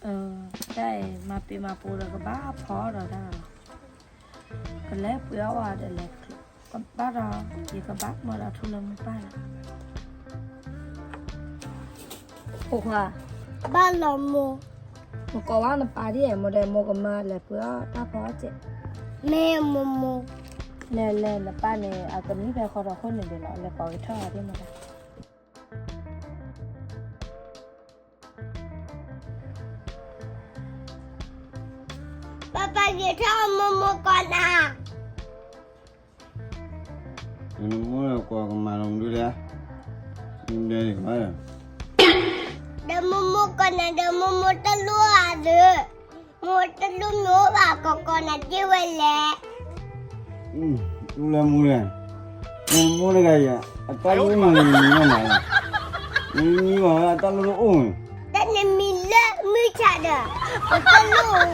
တၢ်အံၤ မၤပ့ၤမၤပိၤဒီးကဘၣ်ဖီဒီးတၢ်လီၤ. ကလဲၤပှ့ၤအီၣ်ဝဲဒီးလဲၤ, ကဘၣ်ဒီး ယကဘၣ်မၢဒီးထူလၢမူပၢ်လီၤ. ဖိခွါ, ဘၣ်လီၤမိၢ်, နကိးဘၣ်နပၢ်ဒ်အံၤ မိၢ်ဒီးမိၢ်ကမၢလဲၤပှ့ၤအီၣ်တၢ်ဖီအီၣ်စဲး, မ့ၢ်မိၢ်မိၢ်, လဲၤလဲၤ နပၢ်န့ၣ် အကမံဖဲဃီဒီးခိၣ်န့ၣ်ဒံးလီၤ, လဲၤကိးက့ၤထီၣ်အီၤဒ်မိၢ်တၢ် ပၢ်ပၢ်က့ၤထီၣ်မိၢ်မိၢ်ကိးနၤ, နမိၢ်လၢကိးကမၤလီၤမနုၤလဲၣ်, မနုၤလဲၣ်, ဒီးမိၢ်မိၢ်ကိးနၤဒီးမိၢ်မိၢ်တလိၣ်ဧါဒီး, မိၢ်တလိၣ်မ့ၢ်အိၣ်ဘၣ်ကကိးနၤတ့ၢ်ဝဲလဲၣ်. တူၢ်လၢမူလဲၣ်, နမိၢ်တဂၤအံၤ အတၢ်လိၣ်မနုၤမနုၤလီၤ, နမံဘၣ်ဝဲအတၢ်လိၣ်တအိၣ်န့ၣ်, တၢ်နမံလၢမုၢ်ဆါဒီး ပတလိၣ်ဝဲ,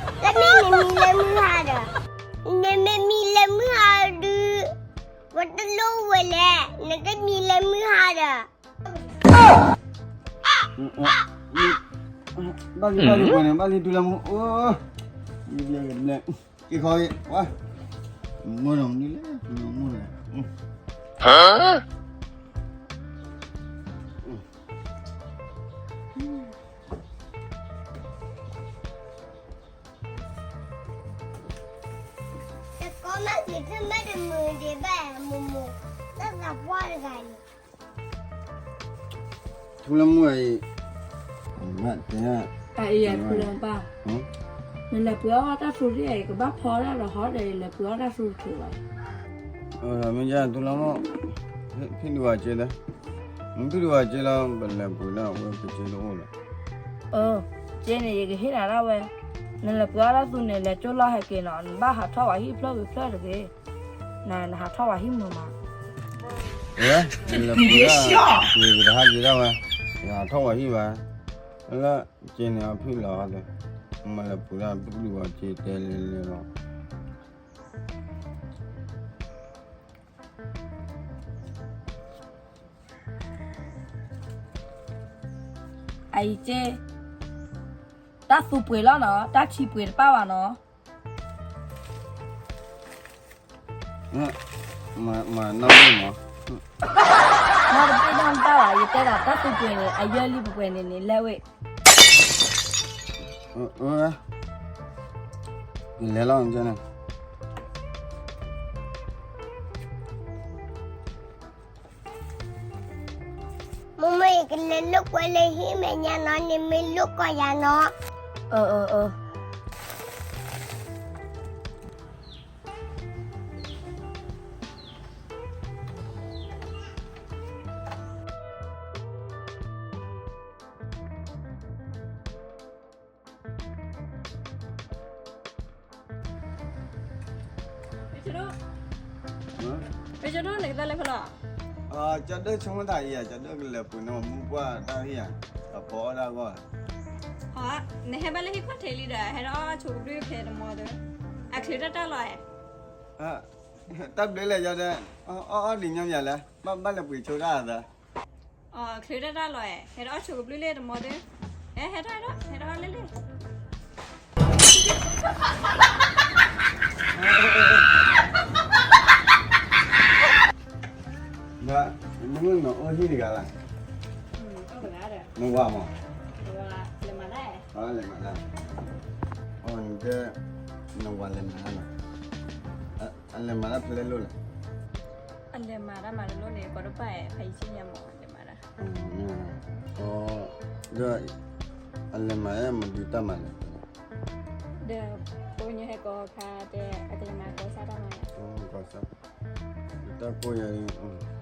တၢ်မ့ၢ်နမံလၢမုၢ်ဟါဒီး, နမ့ၢ်မံလၢမုၢ်ဟါဒုး ပတလိၣ်ဝဲလဲၣ်, နတမံလၢမုၢ်ဟါဒီး ဘၣ်လံဘၣ်လံပှဲၤန့ၣ် ဘၣ်လံတူၢ်လၢမူ, အဘျဲၣ်ဘျဲၣ်, က့ၤခီက့ၤ, ဝါ, မ့ၢ်ဒီးမနုၤလဲၣ်, မ့ၢ်မူလဲၣ်, တကိးမ့ၢ်က့ၤထၢၣ်မ့ၢ်တမုာ်ဒံးဘၣ်, မိၢ်မိၢ်, တၢ်သးပှၢ်တဂၤန့ၣ် ထူလၢမူအံၤ, တဲ, အအံၤထူလၢမူပၢ်, နလဲၤပှ့ၤအီၣ်တၢ်ထူဒ်အံၤ ကဘၣ်ဖီဒၣ်ဒီးဟီဒီးလဲၤပှ့ၤအီၣ်တၢ်ထူတထူဘၣ်. မ့ၢ်ယါထူလၢမူ, ဖံးဒုးဝဲက့လၢ, မ့ၢ်ဖံးဒုးဝဲက့လၢ ပလဲၤပှ့ၤဒၣ်ဝဲပက့တအိၣ်လီၤ. က့န့ၣ် ယကဟ့ၣ်နၤဒၣ်ဝဲ, နလဲၤပှ့ၤအီၣ်တၢ်ထူန့ၣ် လဲၤကၠိလီၤဟဲက့ၤနီၤ, နဘၣ်ဟးထီၣ်ဝဲဟံၣ်ဖျၢၣ်ဂ့ၤဖျၢၣ်တဂ့ၤ, နဟးထီၣ်ဝဲဟံၣ်မုာ်မး. နလဲၤပှ့ၤဒၣ်, ပှ့ၤကဟးက့ၤဒၣ်ဝဲ, ယဟးထီၣ်ဝဲဟံၣ်ဘၣ်, လၢက့န့ၣ်အဖံးလီၤဒီး, မ့ၢ်လဲၤပှ့ၤဒၣ်ဖံးဒုးဝဲက့တဲလဲၤလဲၤလီၤ. အအံၤက့, တၢ်သူပှ့ၤလီၤနီၤ, တၢ်ထံပှ့ၤတပၣ်ဘၣ်နီၤ. မၤနီၣ်မ့ၢ်မး, နီၣ်တဘ့ၣ်နီၣ်တဘၣ်ဘၣ်, ယတဲဒၣ်တၢ်သူပှ့ၤန့ၣ် အယၢလံပှဲၤပှဲၤန့ၣ်န့ၣ် လဲၤဝဲ, ယလဲၤလီၤန့ၣ်. မိၢ်မိၢ် ယကလဲၤလိာ်ကွဲလၢဟံၣ်မဲာ်ညါနီၤ, နမ့ၢ်လိာ်ကွဲယၤနီၤ. အၢ အၢ အၢ. ရ့ကၠိဒိၣ်, ရ့ကၠိဒိၣ် နကတၢၢ်လၢဖဲလဲၣ်. ကၠီဒၢဆိကမိၣ်တၢ်အံၤဧါ, ကၠီဒၢကလဲၤပှ့ၤန့ၢ်မူပှၢ်တၢ်ဟံၣ်ဧါ, အဖီအီၣ်တၢ်ဂီၢ်. နဟဲဘၣ်လၢဟံၣ်ခီၣ်ထံးလံဒီး ဟဲဒီးအီၣ်ဆိကဘျုးဖဲတမီၤဒီး, အချုးတၢ်တၢ်လီၤဧါ. တၢ်ဘျုးလဲၣ် ကၠီဒၢ, အီၣ်အီၣ်ဒံးညီမးလဲၣ်, ဘၣ်ဘၣ်လဲၤပှ့ၤဆိတၢ်အသး. အချုးတၢ်တၢ်လီၤဧါ, ဟဲဒီးအီၣ်ဆိကဘျုးလၢတမီၤဒီး, ဟဲ ဟဲထီၣ် ဟဲထီၣ် ဟဲထီၣ်လၢလၢ နအိၣ်ဟံၣ်တဂၤလၢ်, နဝၤမး, လဲၤမၤတၢ်, နဝၤလဲၤမၤတၢ်လီၤ, အလဲၤမၤတၢ်ဖဲလဲၣ်လိၣ်လဲၣ်. အလဲၤမၤတၢ်မၤတလိၣ်န့ၣ် ကိးတပၣ် ဖးယံၤဆ့ညါမး လဲၤမၤတၢ်, ဒီးအလဲၤမၤမနုၤတၢ်မၤလဲၣ်. ဒီးပှၤကညီဟဲကိးခါတဲ အကလဲၤမၤကီၢ်ဆၣ်တၢ်မၤ, ကီၢ်ဆၣ်, တၢ်ကိၢ်ယၤ,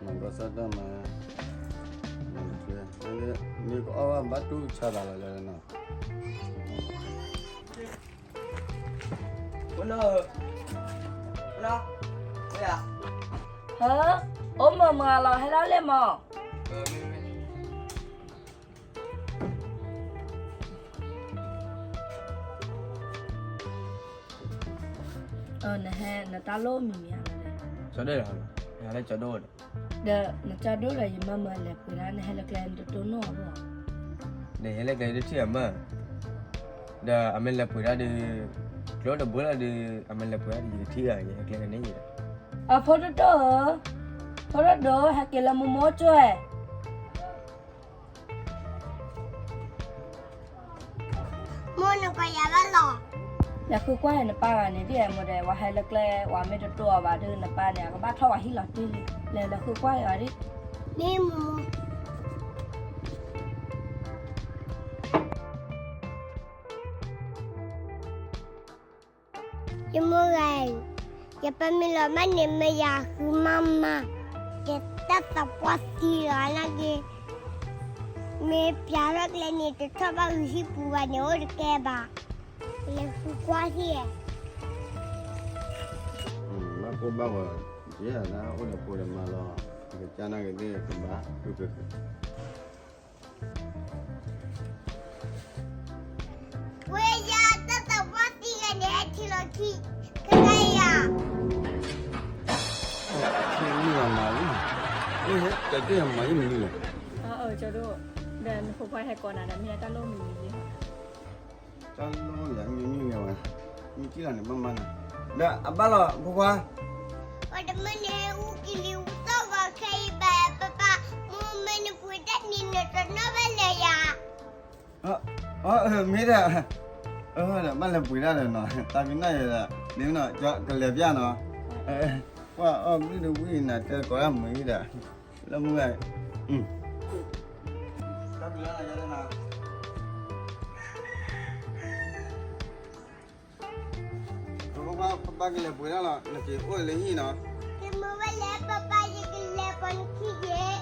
မၤကီၢ်ဆၣ်တၢ်မၤ, မ့ၢ်ကအီၣ်ဘၣ်ဘၣ်တူၢ်ဆါသးလီၤနီၤ. အိၣ်မုာ်မုာ်လီၤ ဟဲဒၣ်လဲၣ်မး. နဟဲ နတၢ်လိၣ်မံၤမံၤဧါ. ကၠီဒိၣ်, နဟဲလၢကၠီဒိၣ်ဒီး, ဒီးနကၠီဒိၣ်ဒီး ယမၢမၢလဲၤပှ့ၤဒၣ် နဟဲလၢကျဲနတတိၢ်နီၣ်အဂီၢ်, နဟဲလၢကျဲတထံၣ်အမၢ, ဒီးအမ့ၢ်လဲၤပှ့ၤဒၣ်ဒီး ကျိတဘိလီၤဒီး အမ့ၢ်လဲၤပှ့ၤဒၣ်ဒီး ယကထံၣ်အီၤ ယဟဲကျဲကန့ၢ်ယၤဒီး. အဖိတဒိၣ်ဧၢ, ဖိတဒိၣ် ဟဲက့ၤလၢမိၢ်မိၢ်ကၠိၣ်ဧၢ. မိၢ်နကွၢ်ယၤဘၣ်လီၤ. လဲၤဃုကွၢ်နပၢ်ဂၤန့ၣ် ဒ်အမိၢ်ဒီး ဝဲဟဲလၢကျဲ ဝဲမ့ၢ်တတိၢ်အီၤဘၣ်ဒီး နပၢ်န့ၣ် အကဘၣ်ထီၣ်ဝဲဟံၣ်လီၤတံၢ်လံ. လဲၤလဲၤဃုကွၢ်ယၤဒ်. မ့ၢ်မိၢ်မိၢ် ယမိၢ်ဂၤအံၤ, ယပၢ်မ့ၢ်လီၤမၢ်န့ၣ် မ့ၢ်ယၤဃုမးမး, ယတၢ်သးပှၢ်သံလီၤနာ်က့, မ့ၢ်ပျးထီၣ်ကျဲန့ၣ် တထီၣ်ဘၣ်ဂုာ်ဟံၣ်ပူၤဘၣ်န့ၣ် အိၣ်တကဲဘၣ်, လဲၤဃုကွၢ်ဟံၣ်ဧါ. ဘၣ်ကိၢ်ဘၣ်ဂီၤ, ယဲဒၣ်အိၣ်ဒီးဖိဒီးမါလီၤ, ကစၢ်နာ်က့ၤသ့ၣ်ကဘၣ်ဃုဃု ဝဲယၤတၢ်သးပှၢ်သံဂၤန့ၣ် ဟဲထံၣ်လီၤခံ, ကကဲယၤ. ထံၣ်မုၢ်ဂၤမၤလံ, အ့ၣ်ဟဲတၢ်က့ၢ်မၤယမနုၤလဲၣ်. အၢ ကၠီဒိၣ်, ဒီးနဖိခွါဟဲကိးနၤဒီး မ့ၢ်တၢ်လိၣ်မံၤမံၤလံ. တၢ်လိၣ်ယၤမံၤမံၤဂ့ၤဝဲ, မံၤကံၣ်လီၤန့ၣ် မၤမၤနၤ, ဒီးအဘၣ်လီၤဖိခွါ. ပှၤတမၢန့ၣ် အူကလံၤအူသီၣ်ဂီၤခဲအံၤဘၣ် ပပၢ်, မ့ၢ်မ့ၢ်နပှ့ၤတၢ်န့ၣ် နတနီၣ်ဘၣ်လၢၤယၤ. အၢ မ့ၢ်ဒၣ်, အၢ ဒီးဘၣ်လဲၤပှ့ၤဒၣ်ဒီးနီၤ, တၢ်မံၤနီၢ်ယဲဒီး, ဒ်မ့ၢ်နီၤ ကၠီကလဲၤပျၢ်နီၤ, ပှၤအီၣ်ဘျုးတဝံၣ်နၤ တဲကိးဒၣ်မုာ်ဒၣ်, လၢမုၢ်ဂၤ, တၢ်ဘျုးလၢနၤယဲဒၣ်နီၤ. ပပၢ်ကလဲၤပှ့ၤဒၣ်လီၤ, နက့ၤအိၣ်လၢဟံၣ်နီၤ. ကမ့ၢ်ဝဲလဲၣ်ပပၢ် ယကလဲၤပိာ်နခံက့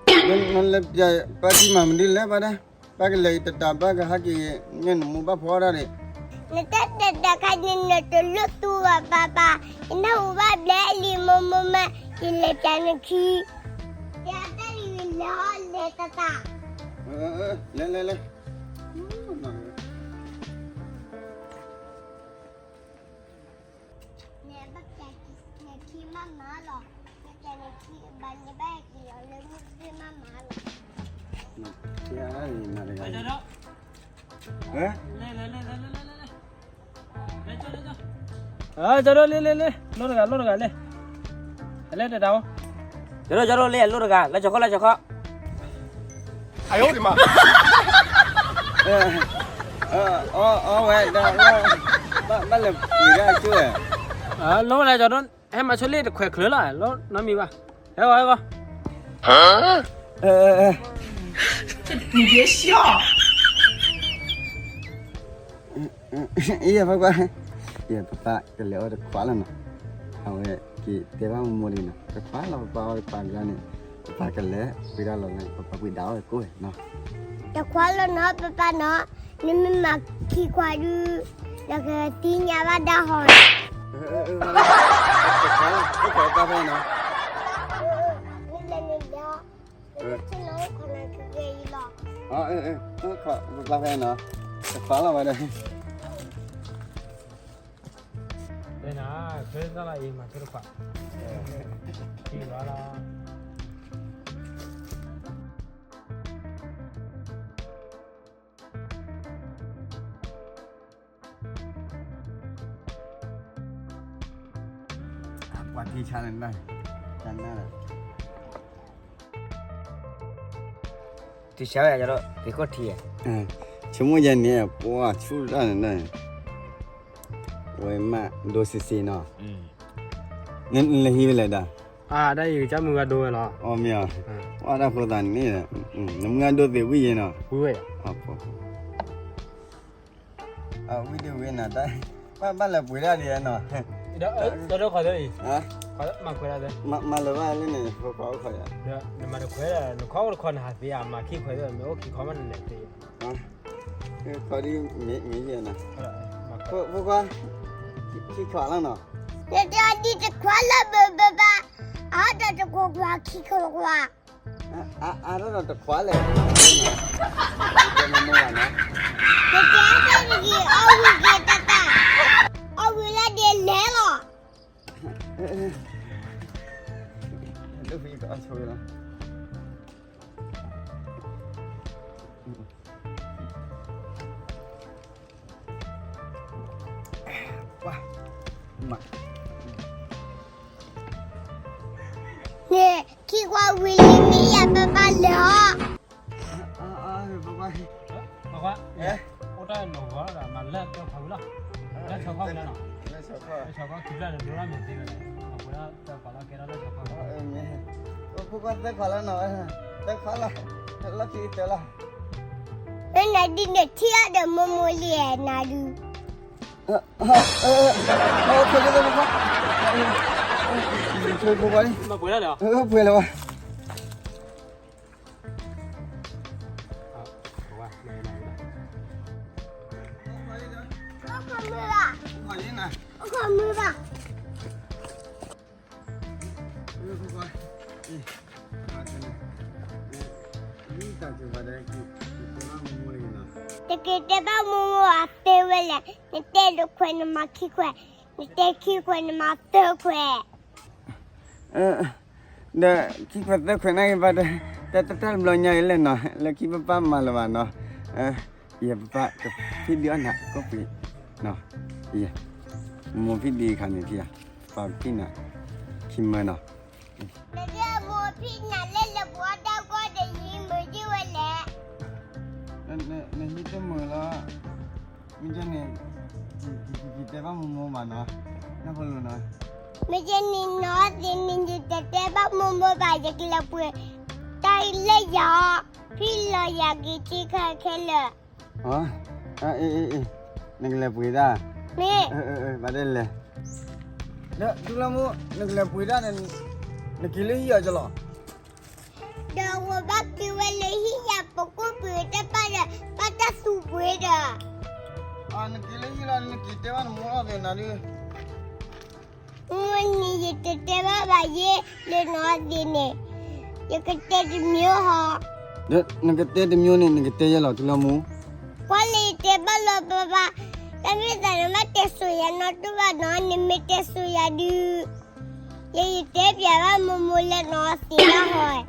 ၤ. နလဲၤပျၢ်ပၢ်ထံမၤမနုၤလဲၣ်ဘၣ်ဒၣ်, ပၢ်ကလဲၤတတးဘၣ်ကဟဲက့ၤ, မ့ၢ်နမိၢ်ဘၣ်ဖီဒၣ်န့ၣ်. နတၢ်တတးခါန့ၣ် နတလိၣ်သူဘၣ်ပၢ်ပၢ်, ယနၢ်ဟူဘၣ်ဘျဲလံမိၢ်မိၢ်မး, ယလဲၤပျၢ်နခံ. ယတၢ်လံၤလဲၤအီၤလဲၤတတး. လဲၤလဲၤလဲၤ. နဘၣ်ပျၢ်နခံမးမးလီၤ, နပျၢ်နခံဘၣ်န့ၣ် ဘၣ်ဟဲက့ၤလီၤလၢမုၢ်သ့ၣ်မးမးလီၤ. ကၠီဒိၣ်လ့လ့လ့, လိၣ်တဂၤလိၣ်တဂၤလ့, အလဲၤတတၢ်, ကၠီဒိၣ်ကၠီဒိၣ်လ့ အလိၣ်တဂၤ လၢကၠီခီၣ်လၢကၠီခီၣ်. အဝဲဒၣ်, ဘၣ်လဲၤပှ့ၤဒၣ်ကၠိဝဲ, လိၣ်ဝဲဒၣ်ကၠီဒိၣ်, ဟဲမၤဆိလ့ၣ်တခွဲးချုးလီၤ, လိၣ်နီတမံၤဘၣ်, ဟဲဂီၤဟဲဂီၤ. အံၤ ပပၢ်, ယပပၢ်ကလဲၤအီၣ်တခွးလီၤနီၤ, အဝဲက့ၤတဲဘၣ်မိၢ်မိၢ်ဒ်နီၤ, တခွးလီၤ ပပၢ်အီၣ်တခွးကန့ၣ်, ပပၢ်ကလဲၤပှ့ၤဒၣ်လီၤန့ၣ် ပပၢ်ပှ့ၤဒၣ်အီၣ်ကိၣ်နီၤ. တခွးလီၤနီၤ ပပၢ်နီၤ, နမ့ၢ်မၤခံခွးဒုး, နကသ့ၣ်ညါဘၣ်ဒၣ်ဟီ, တခွးလီၤ ပပၢ်ဖဲနီၤ. တဲနၤ, ခဲတၢ်လီၤအံၤမၤခဲတခွး, ထံၣ်လီၤလီၤ. ပှၤထံဆါန့ၣ်, ထံဆါဝဲယၤဒီး သ့ၣ်ခိၣ်ထံ, ဆိကမိၣ်ယဲန့ၣ် ပှၤဆူၣ်တၢ်န့ၣ်, ဝဲမးဒိစ့စ့နီၤ, နလဲၤဟံးဝဲလဲၣ်ဒၣ်, ဒၣ်ယကစၢ်မုၢ်ဂၤဒိဝဲလီၤ, အီမ့ၢ်, အီဒၣ်ဖိသးန့ၣ်, နမုၢ်ဂၤဒိသ့ဝံၣ်ယဲနီၤ, ဝံၣ်ဝဲ, အဝံၣ်ဒိဝံၣ်နၤတၢ်, ဘၣ်ဘၣ်လဲၤပှ့ၤဒၣ်ဒ်နီၤ, မၤလၢၤဘၣ်လၢန့ၣ်, ဖိခွါအိၣ်ခိးယၤ, နမၤတခွဲးဒီး နခီၣ်တခီနဟးသ့ဧါ, မၤခံခွဲးဒီး မ့ၢ်အိၣ်ခံခီမးနလဲၤသ့, ခီဒ်မ့ၢ်ယဲနီၤ, ဖိခွါ, ခံခွးလီၤနီၤ, နတဲဒ်တခွးလၢဘၣ်ဘၣ်ဘၣ်, အါဒီးတခွးခွးခံခွးခွး အါထီၣ်ဒီးတခွးလဲၣ်, တတဲတဂ့ၤ အီၣ်ဝံၤက့ၤတၢ်တၢ်, အီၣ်ဝံၤလၢဒ်လဲၣ်လီၤ, ဒ်ဖံးကအီၣ်ဆိဝဲလီၤ. န့ၣ် ခံကွၢ်ဝံၤလံမ့ၢ်ယၤ ပဘၣ်လဲၤအီၤ. အိၣ်တၢ်လီၤဂီၤဒီး မၤလၢတၢ်ဖးဝံၤလီၤ. လၢဆီခီၣ်ဝံၤလီၤနီၤ. လၢဆီခီၣ် လၢဆီခီၣ်ခံဖျၢၣ်န့ၣ် ဒိၣ်ဒၣ်မ့ၢ်သ့ဝဲလဲၣ်. အဝဲဒၣ်တၢ်ပာ်လီၤကဲထီၣ်လၢဆီခီၣ်. ဖိခွါသၢခွါလီၤနီၤ, သၢခွါလီၤ, လီၢ်ခံကတၢၢ်လီၤ. နနၤဒုးန့ၣ်ထံၣ်အီၤဒီးမိၢ်မိၢ်လံနၤဒုး. ပှဲၤလၢၤဝဲ. အိၣ်ခိးမုၢ်ဘၣ်, အိၣ်ခိးမုၢ်ဘၣ်. တက့ၤတဲဘၣ်မိၢ်မိၢ်အသ့ဝဲလဲၣ်, နတဲတခွဲးနမၤခံခွဲး, နတဲခံခွဲးနမၤသၢခွဲး. ဒီးခံခွဲးသၢခွဲးန့ၣ်ဂ့ၤဘၣ်ဒီး, တၢ်တၢ်တဘျီညါအံၤလဲၣ်နီၤ, လၢခံပပၢ်မၤလၢၤဘၣ်နီၤ, ယပပၢ်ကဖံးဒုးအီၣ်နၤကိးပှ့ၤ, မိၢ်ဖံးဒုးခါန့ၣ်ဖံး, ပပၢ်ဖံးနၤ, ခံမၢနီၤ. နဒုးမိၢ်ဖံးနၤလၢလၢပှၤတၢ်ဂီၢ်ဒီးယဟံးမုာ်ဒ်ဝဲလဲၣ်. နဟံးတမုာ်လီၤ, မ့ၢ်ကဲန့ၣ်, ယတဲဘၣ်မိၢ်မိၢ်ဘၣ်နီၤ, နၢ်ဖိလိၤနီၤ. မ့ၢ်ကဲန့ၣ်နီၤသ့န့ၣ် ယတတဲဘၣ်မိၢ်မိၢ်ဘၣ် ယကလဲၤပှ့ၤတၢ်လၢယၤ, ဖံးလီၤယၤက့ၤထံခါခဲလၢာ်. အ့, နကလဲၤပှ့ၤတၢ်, မ့ၢ်, ဘၣ်တဲလဲၣ်. ဒီးထူလၢမူ, နကလဲၤပှ့ၤတၢ်န့ၣ်, နက့ၤလၢဟံၣ်အီၤကလီၤ. ဒီးဝဲဘၣ်က့ၤဝဲလၢဟံၣ်ယၤ ပကိၢ်ပှ့ၤတၢ်ပၢ်ဒီး ဘၣ်တၢ်သူပှ့ၤဒီး, နက့ၤလၢဟံၣ်လီၤ နက့ၤတဲဘၣ်နမိၢ်အီၤသ့နၤဒုး. မ့ၢ်န့ၣ် ယတတဲဘၣ်ဘၣ်ယဲလၢနီၢ်သ့န့ၣ်, ယကတဲတမျိုးဟီ. နကတဲတမျိုးန့ၣ် နကတဲယဲလီၤ ထူလၢမူ. ကွၢ်လၢယတဲဘၣ်လီၤပၢ်ပၢ်, တၢ်မ့ၢ်သးနဘၣ်တဲစိၤယၤနီတဘၣ်နီၤ, နမ့ၢ်တဲစိၤယၤဒုး, ယယတဲပျးဘၣ်မိၢ်မိၢ်လၢနီၢ်သ့ဘၣ်ဟီ.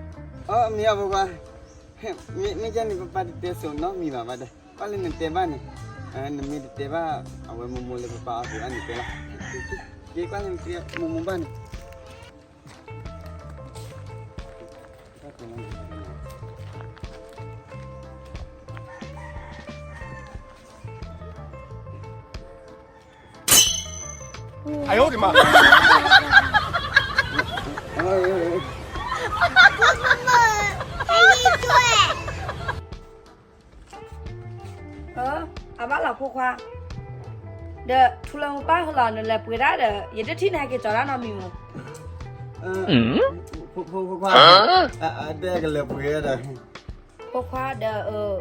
မ့ၢ်အဖိခွါ, မ့ၢ်ကဲန့ၣ် ပပၢ်တတဲစိၤနီတမံၤဘၣ်ဘၣ်ဒီး, ကွၢ်လၢနတဲဘၣ်န့ၣ်, နမ့ၢ်တတဲဘၣ် အဝဲမိၢ်မိၢ်လၢပပၢ်အီၤသ့ဘၣ်န့ၣ်တဲလီၤ. က့ၤကွၢ်လၢနတဲမိၢ်မိၢ်ဘၣ်န့ၣ်. 哎呦我的妈！ အဘၣ်လီၤဖိခွါ, ဒီးထူလၢမူပၢ်ဟလီၤ နလဲၤပှ့ၤဒၣ်ဒီး ယတထံၣ်နဟဲက့ၤကၠီၤတၢ်နီတမံၤမး. ဖိခွါ, တဲကလဲၤပှ့ၤဒီး, ဖိခွါဒီး,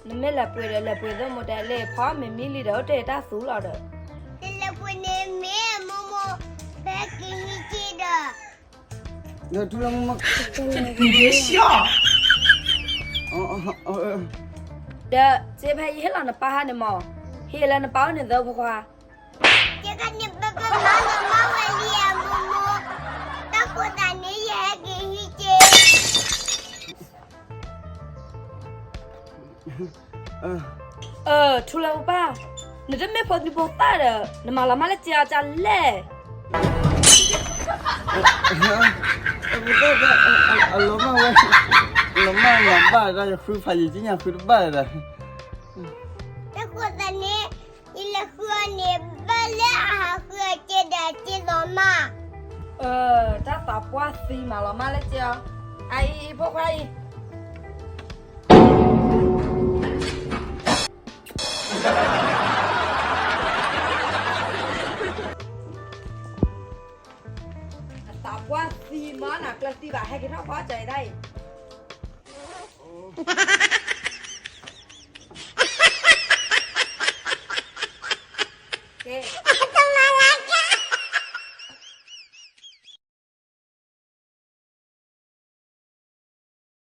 နမ့ၢ်လဲၤပှ့ၤဒီး လဲၤပှ့ၤသ့မိၢ်တဲလၢဖီမ့ၤမံလံဒီး အိၣ်တ့ၢ်တၢ်သူလီၤဒီး, နလဲၤပှ့ၤန့ၣ်မ့ၢ်မိၢ်မိၢ်, ဖဲကဟံးက့ၤဒီး ဒီးထူလၢမူ, ဒီးစ့ဖဲယဟ့ၣ်လီၤနပၢ်ဟါန့ၣ်မး, ဟ့ၣ်လၢနပၢ်အိၣ်န့ၣ်သၢဖိခွါ. ယကန့ၣ်ပပမၤလီၤမၢ်ဝဲလံဧါမိၢ်မိၢ်, တၢ်ဃိသးန့ၣ်ယဟဲက့ၤဟံးက့ၤ. ထူလၢမူပၢ်, နတမ့ၢ်ဖိနံၤဖိသၣ်ဒီး နမၤလီၤမၢ်လၢကဲအီၤကလဲၣ်. အလီၤမၢ်ဝဲ, လီၤမၢ်လီၤဘၣ်ဒီး ယဃုဖးယံာ်ကညၣ်ဃုတဘၣ်ဒီး, တၢ်ဃိသးန့ၣ်, ယလဲၤဃုအီၤန့ၣ် ဘၣ်လၢအဟးဃုအီၤကဲဒီးကဲလီၤမၢ်. တၢ်သးပှၢ်သံမၤလီၤမၢ်လၢကဲအီၤ, အအံၤအံၤဖိခွါအံၤ. သးပှၢ်သံမၤနၤကျၢၤသံဘၣ် ဟဲက့ၤထီၣ်ဖီကၢၤအံၤတၢ်အံၤ.